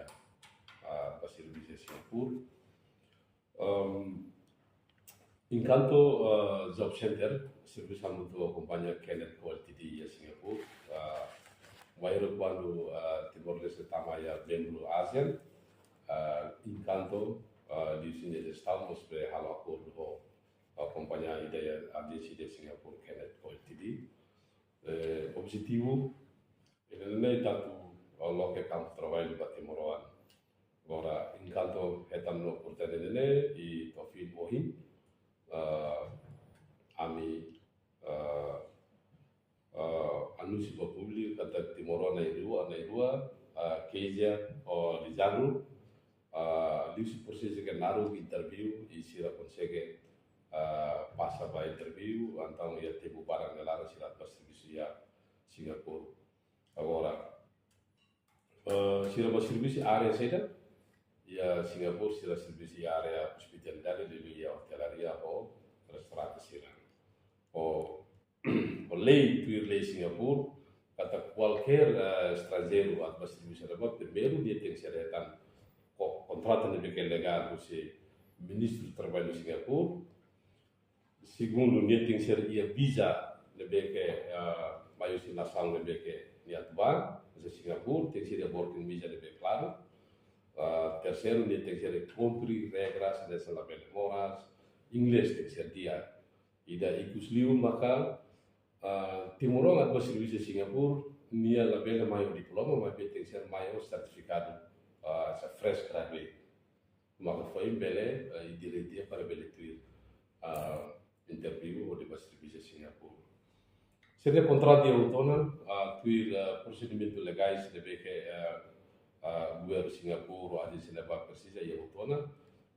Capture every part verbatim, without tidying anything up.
ah, ba servisu iha Singapura. Em, enkuantu, ah, job center, servisu hamutuk ho kompañia Kenneth Co Ltd iha Singapura, ah, bainhira kuandu, ah, Timor-Leste tama iha membru ASEAN, ah, enkuantu, ah, liuhusi nia jestaun mós bele halo akordu ho, ah, kompañia ida iha ajénsia iha Singapura Kenneth Co Ltd. Eh, objetivu, ida-ne'e atu, ah, loke kampu traballu ba timoroan. Agora, enkuantu hetan oportunidade ne'e, i to'o ohin, ah, ami, ah, ah, anunsia ba públiku katak timoroan na'in-rua, na'in-rua, ah, Kezia ho Lisandro, ah, liuhusi prosesu ke naruk interview, i sira konsege, ah, pasa ba interview, entaun iha tempu badak nia laran sira ba servisu iha Singapura. Agora, eh, sira ba servisu área saida? Iha Singapura sira servisu iha área ospitalidade, liuliu iha otelaria ho restaurante sira. Ho, ho lei, tuir lei Singapura, katak kualkér, eh, estranjeiru atu ba servisu iha ne'ebá, primeiru nia tenke ser hetan ko-, kontratu ne'ebé ke legál husi Ministru Traballu Singapura. Segundu, nia tenke ser iha visa ne'ebé ke, ah, mai husi nasaun ne'ebé ke nia atu ba, husi Singapura, tenke ser iha working visa ne'ebé klaru. Ah, terseiru, nia tenke ser kumpre regras, hanesan labele moras, inglés tenke ser di'ak. Ida ikus liu maka, ah, timoroan atu ba servisu iha Singapura, nia labele mai ho diploma, maibé tenke ser mai ho sertifikadu, ah, hanesan fresh graduate. Maka foin bele, eh, i direitu para bele tuir, ah, interview hodi ba servisu iha Singapura. Sira-nia kontratu iha hotu ona, ah, tuir, ah, prosedimentu legais ne'ebé ke, ah, ah, governu Singapura, ajénsia ne'ebá presiza iha hotu ona,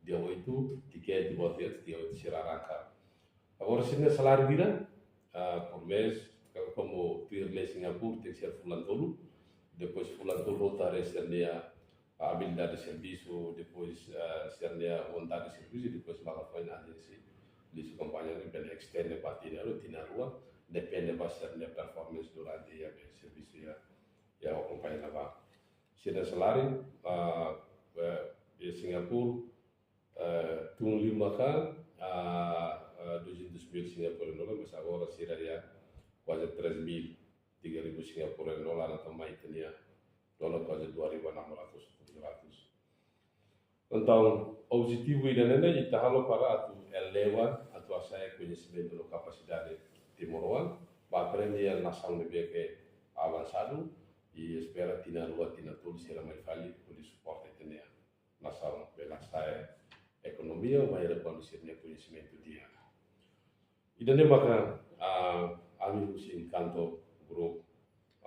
dia oito, tiket, tiket, dia oito sira arranka. Agora, sira-nia saláriu hira, ah, por mês, komu tuir lei Singapura, tenke ser fulan tolu. Depois fulan tolu, volta resta nia abilidade de servisu, depois, ah, sira-nia vontade de servisu, depois maka foin ajénsia, liuhusi kompañia ne'e bele extend ba tinan rua, tinan rua, depende ba sira-nia performance durante iha servisu iha, iha kompañia ne'ebá. Sira-nia saláriu, ah, eh, iha Singapura, eh, tun liu maka, ah, ah, duzentos mil Singapura dólar, mas agora sira iha kuaze três mil, tiga ribu Singapura dólar, entaun mai ita-nia dólar kuaze dua ribu enam ratus, tujuh ratus. Entaun, objetivu ida-ne'e ne'e ita halo para atu eleva, atu hasa'e koñesimentu no kapasidade timoroan, ba aprende iha nasaun ne'ebé ke avansadu, i espera tinan rua, tinan tolu sira mai fali, hodi suporta ita-nia nasaun, bele hasa'e ekonomia, bainhira kuandu sira-nia koñesimentu di'ak. Ida-ne'e maka, ah, ami husi Encanto Group,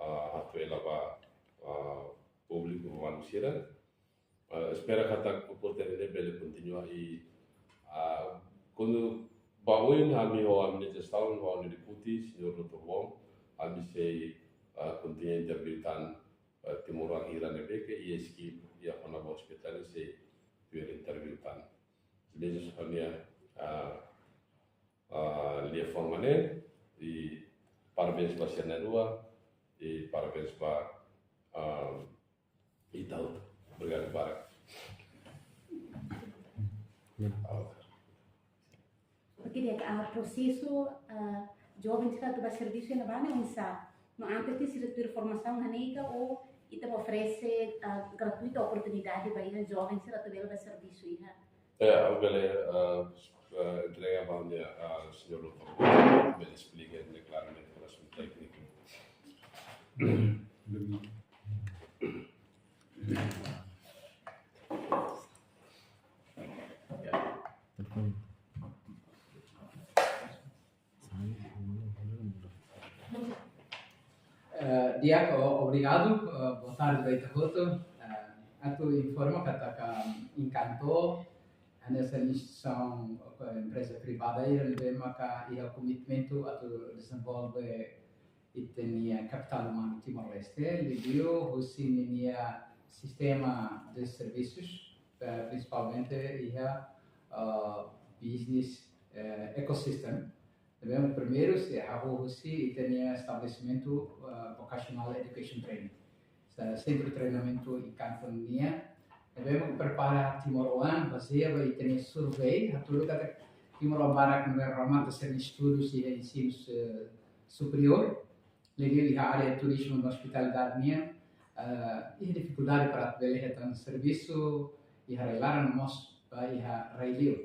ah, atu hela ba, ah, públiku, ba maluk sira. Ah, espera katak oportunidade bele kontinua i, ah, kuandu ba oin ami ho ami-nia jestaun, ho ami-nia deputi, señór doutór Wong, ami sei, ah, kontinua interview tan, eh, timoroan hira ne'ebé ke iha skill, iha kona-ba ospitál sei tuir interview tan. Jadi, só ha'u-nia, ah, ah, liafuan mak ne'e, i parabéns ba sira na'in-rua, i parabéns ba, ah, ita hotu. Obrigadu barak. Oke, di'ak, ah, prosesu, ah, joven sira atu ba servisu iha ne'ebá ne'e oinsá? No antes de sira tuir formasaun hanesan ka, ou ita oferese, ah, gratuita oportunidade ba iha joven sira atu bele ba servisu iha? Eh, ha'u bele, ah, ah, entrega ba ami, ah, señór doutór, bele esplika ne'e klaramente ba asuntu tékniku. Eh, di'ak, o-, obrigadu, eh, boa tarde ba ita hotu. Eh, atu informa katak Encanto, hanesan instituisaun, eh, empreza privada, i ne'ebé maka iha komitmentu atu dezenvolve ita-nia kapitál umanu Timor-Leste, liuliu husi ninia sistema de servisus, eh, prinsipalmente iha, eh, business, eh, ecosystem. Ne'ebé primeiru sei hahú husi ita-nia estabelesimentu, eh, vocational education training. eh, sentru treinamentu Encanto nian. Ne'ebé mak prepara timoroan, bazeia ba ita-nia survey, hatudu katak timoroan barak ne'ebé remata sira-nia estudu iha ensinu, eh, superiór, liuliu iha área turizmu no ospitalidade nian, eh, iha difikuldade para bele hetan servisu iha rai-laran no mós ba iha rai-liur.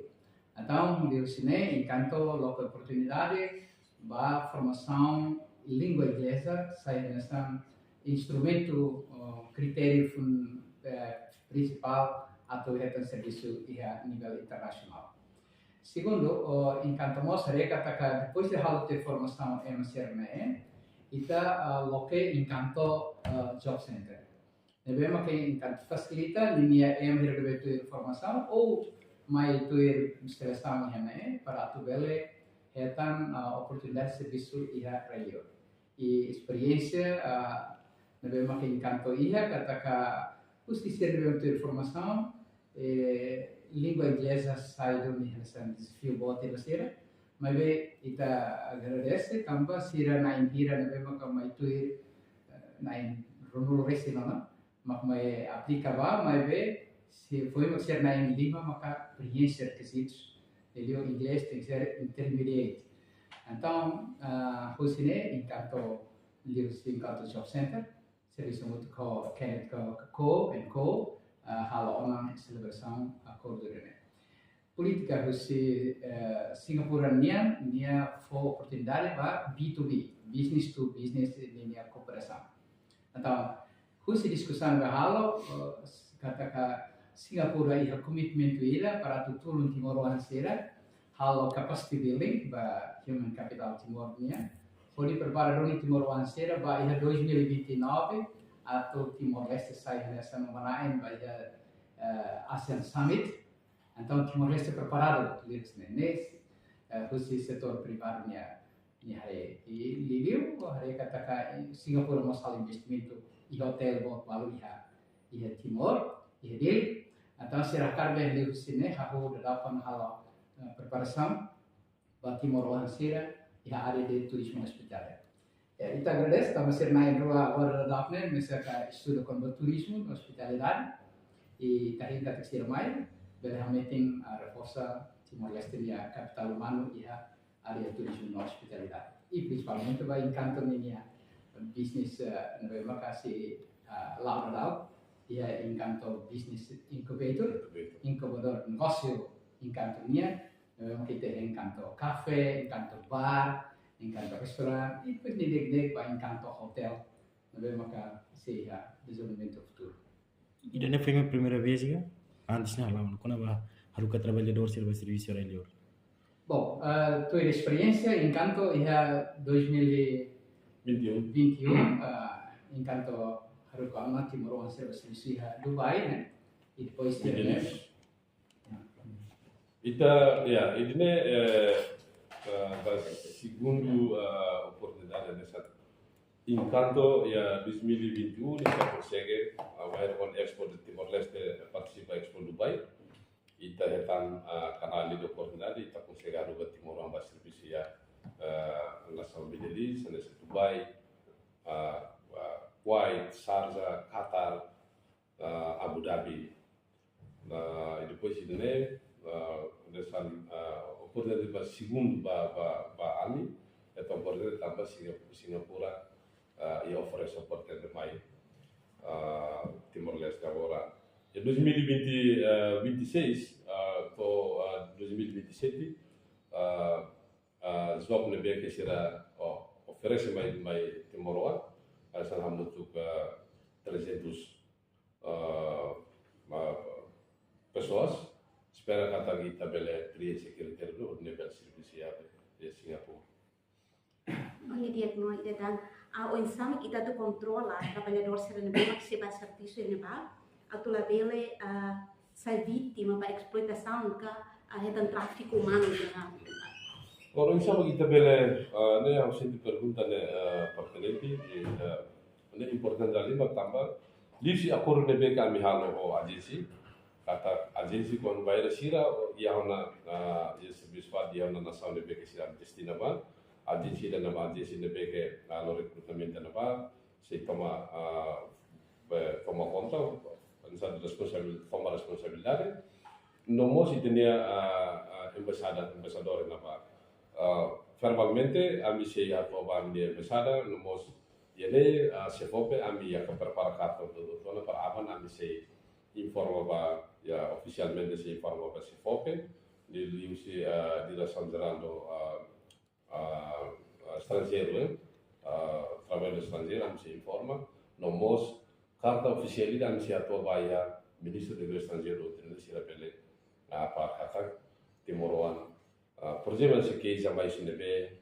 Entaun, liuhusi ne'e, Encanto loke oportunidade ba formasaun língua ingleza, sai hanesan instrumentu, oh, kritériu fun-, eh, prinsipál atu hetan servisu iha nivel internasionál. Segundu, oh, Encanto mós haree katak depois de halo tiha formasaun ema sira-ne'e, ita, ah, loke Encanto, ah, Job Center. Ne'ebé mak Encanto fasilita ninia ema sira ne'ebé tuir formasaun ou mai tuir selesaun iha ne'e para atu bele hetan, ah, oportunidade servisu iha rai-liur. I esperiénsia, ah, ne'ebé mak Encanto iha katak husi sira ne'ebé tuir formasaun, eh, língua ingleza sai duni hanesan dezafiu boot ba sira. Maibé ita agradese tanba sira na'in hira ne'ebé maka mai tuir, eh, na'in ruanulu resin ona, mak mai aplika ba, maibé sira foin mak sira na'in lima maka preenxe rekizitus. Liuliu inglés tenke ser intermediate. Entaun, ah, husi ne'e Encanto, liuhusi Encanto Job Center, servisu hamutuk ho Kenneth Co, Co and Co, ah, halo ona selebrasaun akordu ida-ne'e. Polítika husi, eh, Singapura nian, nia fó oportunidade ba B to B, business to business, ninia kooperasaun. Entaun, husi diskusaun ne'ebé halo, eh, katak Singapura iha komitmentu ida para atu tulun timoroan sira halo capacity building ba human capital Timor nian. Hodi prepara duni timoroan sira ba iha dois mil e vinte e nove atu Timor-Leste sai hanesan uma-na'in ba iha, eh, ASEAN Summit. Entaun, Timor-Leste preparadu liuhusi ne'e, eh, husi setór privadu nia, nia haree. I liuliu, haree katak Singapura mós halo investimentu iha hotel boot balu iha, iha Timor, iha Dili. Entaun, sira hakarak liuhusi ne'e hahú daudaun halo, eh, preparasaun ba timoroan sira iha área de turizmu no ospitalidade. Ya, ita agradese tanba sira na'in rua agora daudaun ne'e, mesak estuda kona-ba turizmu no ospitalidade. I ita hein katak sira mai, bele hametin, ah, reforsa Timor-Leste nia kapitál umanu iha área turizmu no ospitalidade. I prinsipalmente ba Encanto ninia business, eh, ne'ebé maka sei, ah, la'o daudaun, iha Encanto Business Incubator, inkubadór negósiu Encanto nian, ne'ebé maka ita iha Encanto Café, Encanto Bar, Encanto Restaurant, i depois ne'e di'ak ba Encanto Hotel, ne'ebé maka sei iha dezenvolvimentu futuru. Ida-ne'e foin primeira vez ka? Antes ne'e halo ona, kona-ba haruka traballadór sira ba servisu iha rai-liur? Bom, ah, tuir esperiénsia, Encanto iha dois mil e vinte e um, ah, Encanto haruka ona timoroan sira ba servisu iha Dubai, ne'e? I depois Middle East. Ita, ya, ida-ne'e, eh, eh, ba segundu, eh, oportunidade hanesan. Encanto, ya, dois mil e vinte e um, ita konsege, ah, wahir on Expo de Timor-Leste, partisipa Expo Dubai. Ita hetan, ah, kanál ida oportunidade, ita konsege haruka timoroan ba servisu iha, eh, nasaun Middle East, hanesan Dubai, ah, ah, Kuwait, Sharjah, Qatar, ah, Abu Dhabi. Ah, i depois ida-ne'e, ah, hanesan, ah, oportunidade ba segundu ba, ba, ba ami, ita oportunidade tanba Singa-, Singapura, ah, i oferese oportunidade mai, ah, Timor-Leste agora. Iha dois mil e vinte, ah, vinte e seis, ah, to'o, ah, dois mil e vinte e sete, ah, ah, job ne'ebé ke sira, oh, oferese mai, mai timoroan, hanesan hamutuk, ah, trezentos, ah, ma-, pessoas. Espera katak ita bele preenxe kritériu hodi bele servisu iha, iha Singapura. Oke, di'ak, no ida tan, ah, oinsá mak ita atu kontrola traballadór sira ne'ebé mak sei ba servisu iha ne'ebá, atu labele, ah, sai vítima ba esploitasaun ka, ah, hetan tráfiku umanu iha ne'ebá. Ora, oinsá mak ita bele, ah, ne'e ha'u sente pergunta ne'e, ah, pertinente, i, ah, ne'e importante dala ida tanba liuhusi akordu ne'ebé ke ami halo ho ajénsia, katak ajénsia kuandu bainhira sira iha ona, ah, iha servisu fali iha ona nasaun ne'ebé ke sira destina ba, ajénsia ida-ne'ebá, ajénsia ne'ebé ke, ah, halo rekrutamentu ne'ebá, sei toma, ah, eh, toma konta, hanesan responsabil, toma responsabilidade. No mós ita-nia, ah, ah, embaixada, embaixadór ne'ebá. Ah, verbalmente, ami sei hato'o ba ami-nia embaixada, no mós iha ne'e, ah, SEFOPE, ami iha ka prepara karta hotu-hotu ona para aban ami sei informa ba, iha ofisialmente sei informa ba SEFOPE, liuhusi, ah, Diresaun Jerál do, ah, ah, ah, Estranjeiru, eh? Ah, Traballu Estranjeiru, ami sei informa. No mós karta ofisiál ida ami sei hato'o ba iha Ministru Negósiu Estranjeiru, atu nune'e sira bele, ah, para katak timoroan, ah, por ezemplu, se keixa mai husi ne'ebé,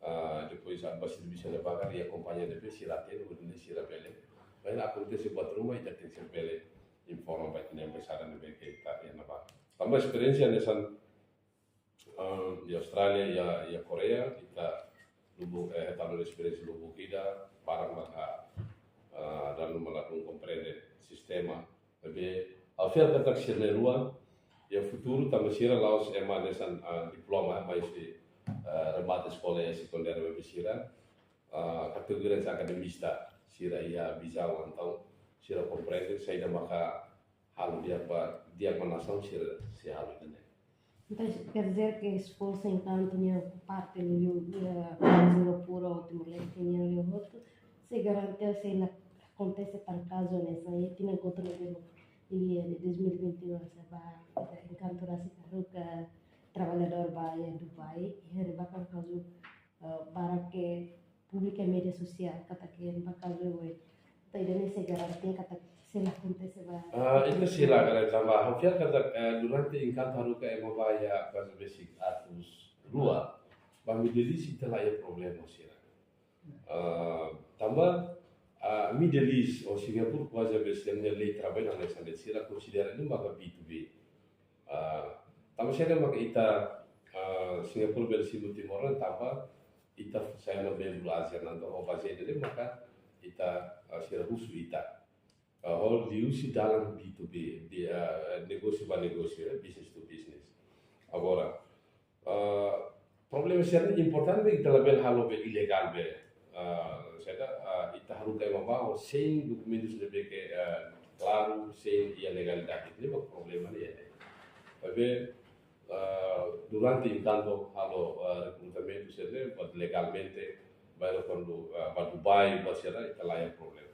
ah, depois atu bá servisu iha ne'ebá ka iha kompañia ne'ebé, sira hatene, atu nune'e sira bele. Bainhira akontese buat ruma, ita tenke sira bele informa ba ita-nia embaixada ne'ebé ke ita iha ne'ebá. Tanba esperiénsia hanesan, ah, iha Austrália, iha, iha Koreia, ita lubuk, eh, hetan esperiénsia lubuk ida, barak maka, ah, dala ruma ladún komprende sistema. Maibé, ha'u fiar katak sira na'in-rua, iha futuru tanba sira la'ós ema hanesan, ah, diploma, eh, maibé, ah, remata eskola iha sekundáriu maibé sira, ah, kategoria hanesan akademista, sira iha vizaun entaun, sira komprende, saida maka halo di'ak ba, di'ak ba nasaun sira, sira halo ida-ne'e. Entaun, quer dizer que esforsu enkuantu nia parte liu, eh, Singapura ou Timor-Leste nia liu hotu, sei garante se la akontese para kazu hanesan iha tinan kotuk ne'ebé, iha dois mil e vinte e um, se ba, enkuantu rasik haruka traballadór ba iha Dubai, iha ne'ebá kazu, eh, barak ke publika média sosiál katak iha ne'ebá kazu oin. Entaun ida-ne'e sei garante katak sei la akontese ba. Ah, ita sei la garante tanba ha'u fiar katak, eh, durante enkuantu haruka ema ba iha kuaze besik atus rua, ba Middle East ita la iha problema sira. Ah, tanba, ah, Middle East ou Singapura kuaze besik nia lei traballu hanesan de'it, sira konsidera ne'e maka B two B. Ah, tanba saida maka ita, ah, Singapura bele simu Timor nian tanba ita sai ona membru ASEAN entaun, ou bazeia ne'e maka ita, ah, sira husu ita. Ah, hodi liuhusi dalan B two B, di, ah, negósiu ba negósiu, eh, business to business. Agora, ah, problema sira ne'e importante be ita labele halo be ilegál be. Ah, saida, ah, ita haruka ema ba, ou sein dokumentus ne'ebé ke, ah, klaru, sein iha legalidade. Ne'e maka problema ne'e, eh. Maibé, ah, durante enkuantu halo, ah, rekrutamentu sira ne'e, buat legalmente, bainhira kuandu, ah, ba Dubai, buat sira, ita la iha problema.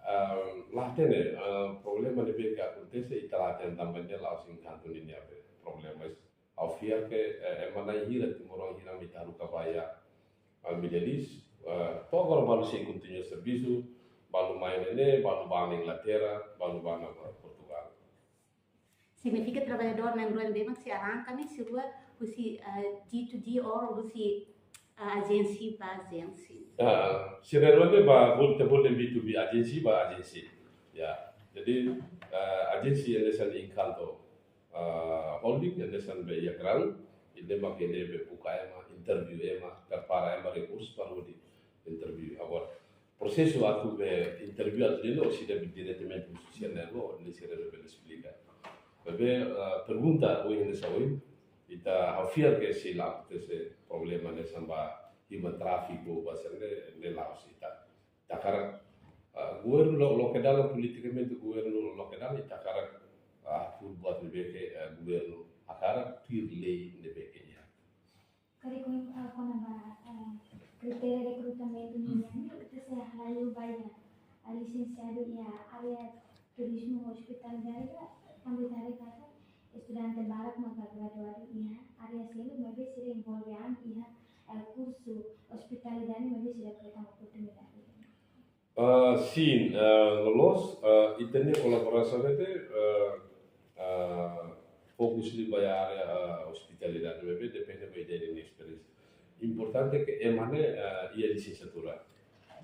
Ah, la hatene, ah, problema ne'ebé ke akontese, ita la hatene tanba ne'e la'ós enkuantu ninia be problema. Ha'u fiar ke, eh, ema na'in hira, timoroan hira mak ita haruka ba iha, ah, Middle East, ah, to'o agora balu sei kontinua servisu, balu mai ne'e, balu ba Inglaterra, balu ba na Portugal. Signifika traballadór na'in-rua ne'ebé mak sei arranka ne'e, sira husi, ah, G to G ou husi, ah, agensi ba agensi? Ah, sira na'in-rua ne'e ba, bolu, ita bolu B two B, agensi ba agensi. Ya, jadi, ah, agensi hanesan Encanto, ah, Holding, hanesan be iha ground, ida-ne'e mak ida-ne'e be buka ema, interview ema, prepara ema rekursu para hodi interview. Agora, prosesu atu be interview atu dulu, sira be diretamente husi sira na'in-rua, ne'e sira be esplika. Maibé, ah, pergunta ohin hanesan ohin, ita ha'u fiar ke sei la akontese problema hanesan ba human traffic ou ba sira ne'e, ne'e la'ós ita. Ita hakarak, ah, governu lo, loke dalan politikamente, governu loke dalan, ita hakarak, ah, fó buat ne'ebé ke, ah, governu hakarak, tuir lei ne'ebé ke iha. Karik ohin, ah, kona-ba, ah, kritéria rekrutamentu nian, ita sei halai ba iha, ah, lisensiadu iha área turizmu ospitalidade, tanba ita haree katak estudante barak maka graduadu iha área seluk, maibé sira envolve an iha, eh, kursu ospitalidade, maibé sira keta oportunidade. Ah, sin, ah, loloos, ah, ita-nia kolaborasaun ne'e, ah, ah, fokus liu ba iha área, ah, ospitalidade, maibé depende ba ida-idak nia esperiénsia. Importante ke ema ne'e, ah, iha lisensiatura.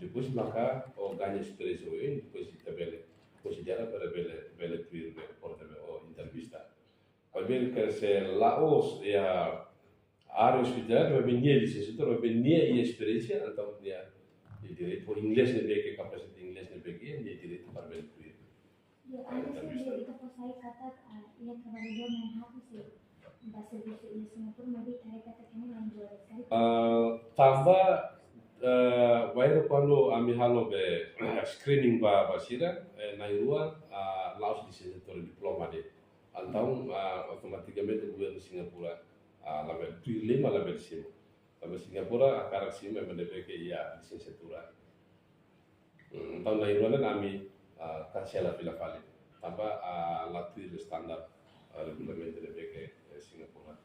Depois maka ó gaña esperiénsia oioin, depois ita bele konsidera para bele, bele tuir be, porta be ó entrevista. Maibé ke se la'ós iha área ospitalidade, maibé nia lisensiatura, maibé nia iha esperiénsia, entaun nia, nia direitu, ou inglés ne'ebé ke, kapasiti inglés ne'ebé ke, nia direitu para bele tuir. Ya, antes de ita fó sai katak, ah, iha traballadór na'in-haat sei bá servisu iha Singapura, maibé ita haree katak ne'e na'in-dua sekali. Ah, tanba Eh, bainhira kuandu ami halo be screening ba, ba sira, eh, na'in-rua, ah, la'ós lisensiatura, diploma de'it. Entaun, ah, automatikamente governu Singapura, ah, labele, tuir lei mak labele simu. Tanba Singapura hakarak simu ema ne'ebé ke iha lisensiatura. Hmm, entaun na'in-rua ne'e ami, ah, kansela fila fali. Tanba, ah, la tuir standar, ah, regulamentu ne'ebé ke, eh, Singapura.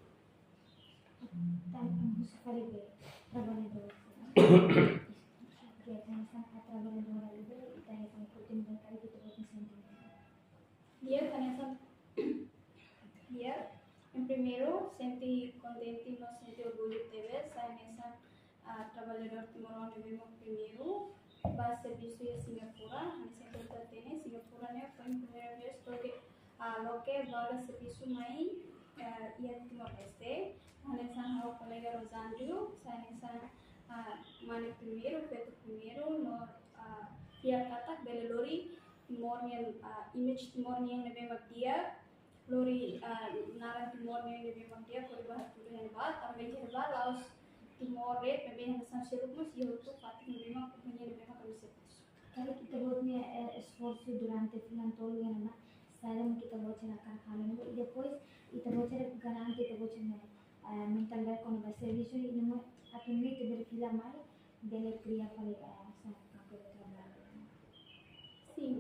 Tan, husu fali be traballadór. Oke, hanesan traballadór ne'ebé, ita hetan oportunidade ita-boot sente? Di'ak, hanesan. Di'ak, em primeiru, sente kontente no sente orgullu tebes, hanesan, ah, traballadór timoroan ne'ebé mak primeiru ba servisu iha Singapura, hanesan ita hatene, Singapura ne'e foin primeira vez loke, ah, loke vaga servisu mai, ah, iha Timor-Leste, hanesan ha'u kolega Rosandro, hanesan, ah, mane primeiru, feto primeiru, no, ah, fiar katak bele lori Timor nian, ah, image Timor nian ne'ebé mak di'ak, lori, ah, naran Timor nian ne'ebé mak di'ak, hodi bá hatudu iha ne'ebá, tanba iha ne'ebá la'ós Timor de'it, maibé hanesan seluk mós iha hotu fatin ne'ebé mak kompañia ne'ebé mak ami servisu. Karik ita-boot nia, eh, esforsu durante fulan tolu iha ne'ebá, saida mak ita-boot sira hakarak halo, no depois ita-boot sira garante ita-boot nia, eh, mentalidade kona-ba servisu, i no mós atu nune'e ita bele fila mai, bele kria fali, eh, hanesan kampu de traballu. Sin.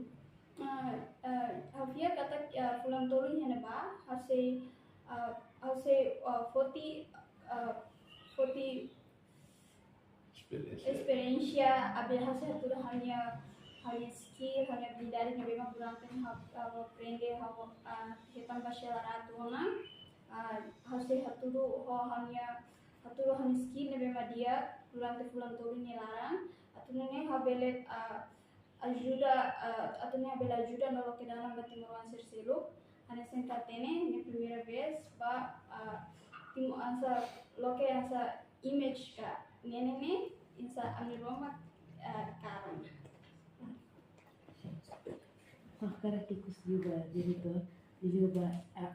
Ah, ah, ha'u fiar katak, ah, fulan tolu iha ne'ebá, ha'u sei, ah, ha'u sei, ah, foti, ah, foti Esperiénsia. Esperiénsia, abele ha'u sei hatudu ha'u-nia, ha'u-nia skill, ha'u-nia abilidade ne'ebé mak durante ha'u, ha'u aprende, ha'u, ah, hetan bacharelado ona. Ah, ha'u sei hatudu ho ha'u-nia, hatudu ha'u-nia skill ne'ebé mak di'ak durante fulan tolu nia laran. Atu nune'e ha'u bele, ah, ajuda, ah, atu nune'e bele ajuda no loke dalan ba timoroan sira seluk. Hanesan ita hatene, ne'e primeira vez ba, ah, Timor hanesan loke hanesan image ka, ne'e ne'e ne'e, hanesan ami ruma, ah, karan. Ah, karik ikus liu ba diretór, liu ba, ah,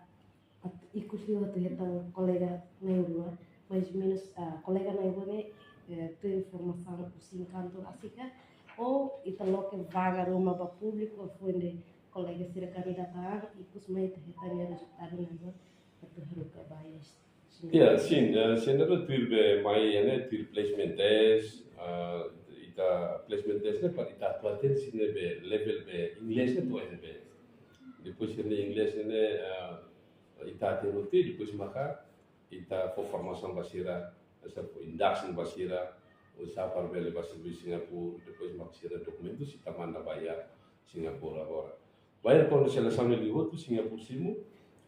atu ikus liu atu hetan kolega na'in-rua, mais ou menus, ah, kolega na'in-rua ne'e, eh, tuir formasaun husi kantor asika, ou ita loke vaga ruma ba públiku, foin de'it kolega sira kandidata, ikus mai ita hetan nia rezultadu na'in-rua, atu haruka ba iha. Sin. Ya, sin, eh, sira ne'e tuir be mai iha ne'e tuir placement test, ah, ita placement test ne'e para ita atu hatene sira-ne'e be level be inglés ne'e to'o iha ne'ebé. Depois sira-ne'e inglés ne'e, ah, ita hatene hotu, depois maka ita fó formasaun ba sira, hanesan fó induction ba sira, oinsá para bele bá servisu Singapura, depois maka sira dokumentu sei ita manda ba iha Singapura agora. Bainhira kuandu selesaun ne'e liu hotu, Singapura simu,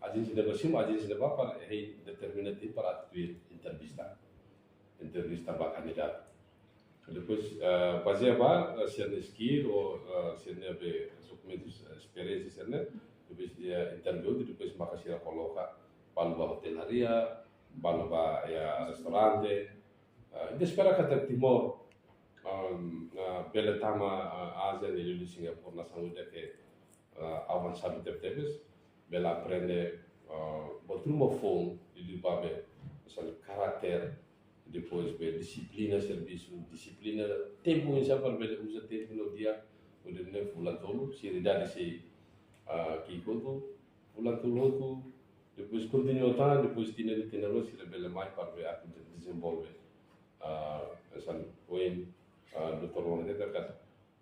ajénsia ne'ebá simu, ajénsia ne'ebá para, eh, determina tempu para atu tuir entrevista. Entrevista ba kandidatu. Depois, eh, bazeia ba, eh, sira-nia skill ou, eh, sira-nia be dokumentus, eh, esperiénsia sira-ne'e, depois, eh, interview, depois maka sira koloka, balu ba hotelaria, balu ba, eh, restaurante. Eh, ita espera katak Timor, um, eh, bele tama, eh, ASEAN, liuliu Singapura, nasaun ida ke, eh, avansadu tebetebes, bele aprende, eh, buat ruma foun, liuliu ba be, hanesan karakter, depois be dixiplina servisu, dixiplina tempu, oinsá para bele uza tempu no di'ak, hodi nune'e fulan tolu, sira idade sei, ah, ki'ik hotu, fulan tolu hotu, depois kontinua tan, depois tinan ida, tinan rua, sira bele mai para be atu de-, dezenvolve, ah, hanesan ohin, ah, doutór Rona dehan katak,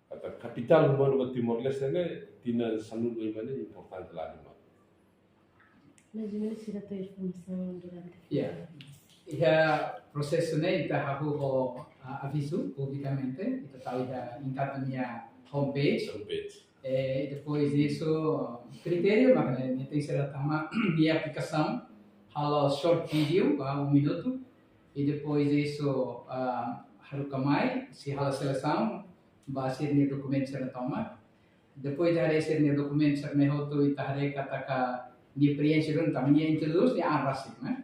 katak kapitál umanu ba Timor-Leste ne'e, tinan sanulu-resin-lima ne'e importante la halimar. Mais ou menus sira tuir formasaun durante. Ya. Iha prosesu ne'e ita hahú ho, ah, avizu publikamente, ita tau iha Inkatu nia homepage. Homepage. Eh, depois disso, kritériu, mak ne'e, ne'e tenke ser tama iha aplikasaun, halo short video, ba um minutu, i depois disso, ah, haruka mai, sei halo selesaun, ba sira-nia dokumentu sira tomak. Depois de haree sira-nia dokumentu sira-ne'e hotu, ita haree katak nia prienxe duni, tanba nia introdús nia an rasik, ne'e?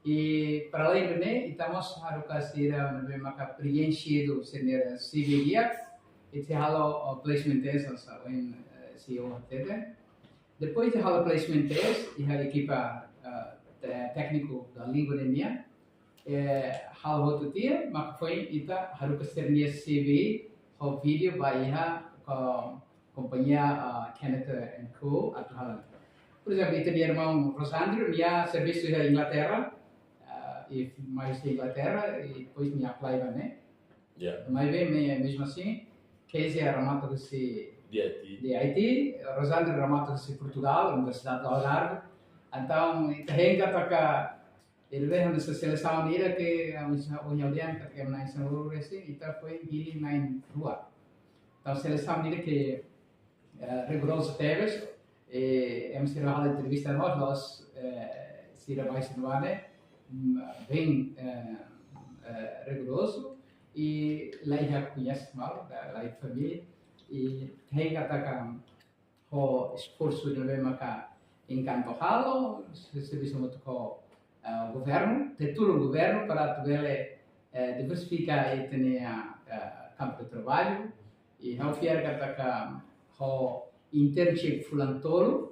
I para além de ne'e, ita mós haruka sira ne'ebé maka prienxe sira-nia C V di'ak, ita halo, oh, placement test, hanesan, eh, C E O hatete. Depois de halo placement test, iha ekipa, eh, te-, tékniku da língua nian, eh, halo hotu tiha, mak foin ita haruka sira-nia C V ho vídeo ba iha ko-, kompañia, ah, Kenneth and Co atu halo. Por ezemplu, ita-nia irmaun Rosandro, nia servisu iha Inglaterra, ah, i mai husi Inglaterra, i depois nia apply ba ne'e. Ya. Maibé, me-, mesmu asin, Kezia remata husi D I T. D I T, Rosandro remata husi Portugal, Universidade do Algarve. Entaun, ita hein katak, ita bele hanoin selesaun ida ke, ah, ohin ha'u dehan katak ema na'in sanulu-resin, ita foin hili na'in-rua. Entaun, selesaun ida ke, eh, rigorozu tebes, eh, ema sira halo entrevista no, la'ós, eh, sira baibain ne'e, mm, bem, eh, eh, rigorozu, i la iha koñese malu, la, la iha família, i hein katak ho esforsu ne'ebé maka Encanto halo, se, servisu hamutuk ho, eh, governu, tetulun governu para atu bele, eh, diversifika ita-nia, eh, kampu de traballu, i ha'u fiar katak ho internship fulan tolu,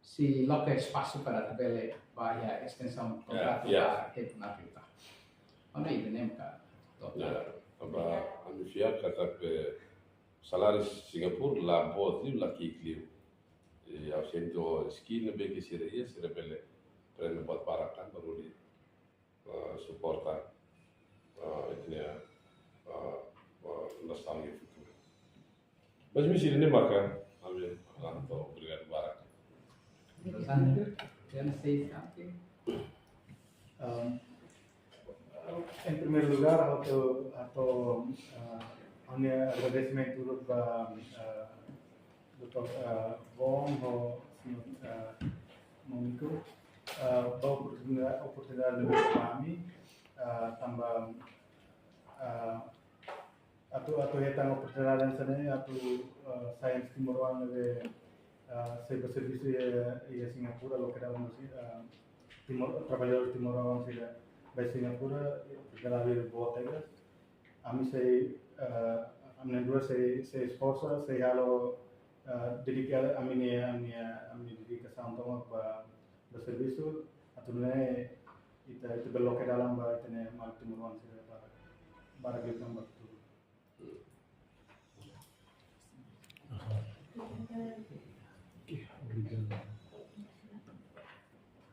sei loke espasu para atu bele ba iha estensaun kontratu, ya, ba tempu na fita. Ona ida nem ka. Ya, tanba ami fiar katak saláriu Singapura la boot liu, la ki'ik liu. I ha'u sente skill ne'ebé ke sira iha, sira bele prende buat barak tan baru di eh, suporta, eh, ita-nia, eh, eh, nasaun nia futuru. Mas misi ne'e maka, ami, ah, entaun, obrigadu barak. Alexander, can I say something? Um, em primeiro lugar, ha'u atu, atu, ah, ha'u-nia agradesimentu uluk ba, ah, doutór, ah, Von ho señór, ah, Mónico, ah, ba oportunida-, oportunidade ne'ebé fó ba ami, ah, tanba, ah, atu, atu hetan oportunidade hanesan ne'e, atu, ah, sai husi timoroan ne'ebé, ah, sei ba servisu iha, iha Singapura, loke dalan, ah, Timor, traballadór timoroan sira ba Singapura, oportunidade boot tebes. Ami sei, ah, ami na'in-rua sei, sei esforsa, sei halo, ah, dedika ami-nia, ami-nia, ami-nia dedikasaun tomak ba, ba servisu, atu nune'e ita, ita bele loke dalan ba ita-nia maluk timoroan sira para, para ita tambah.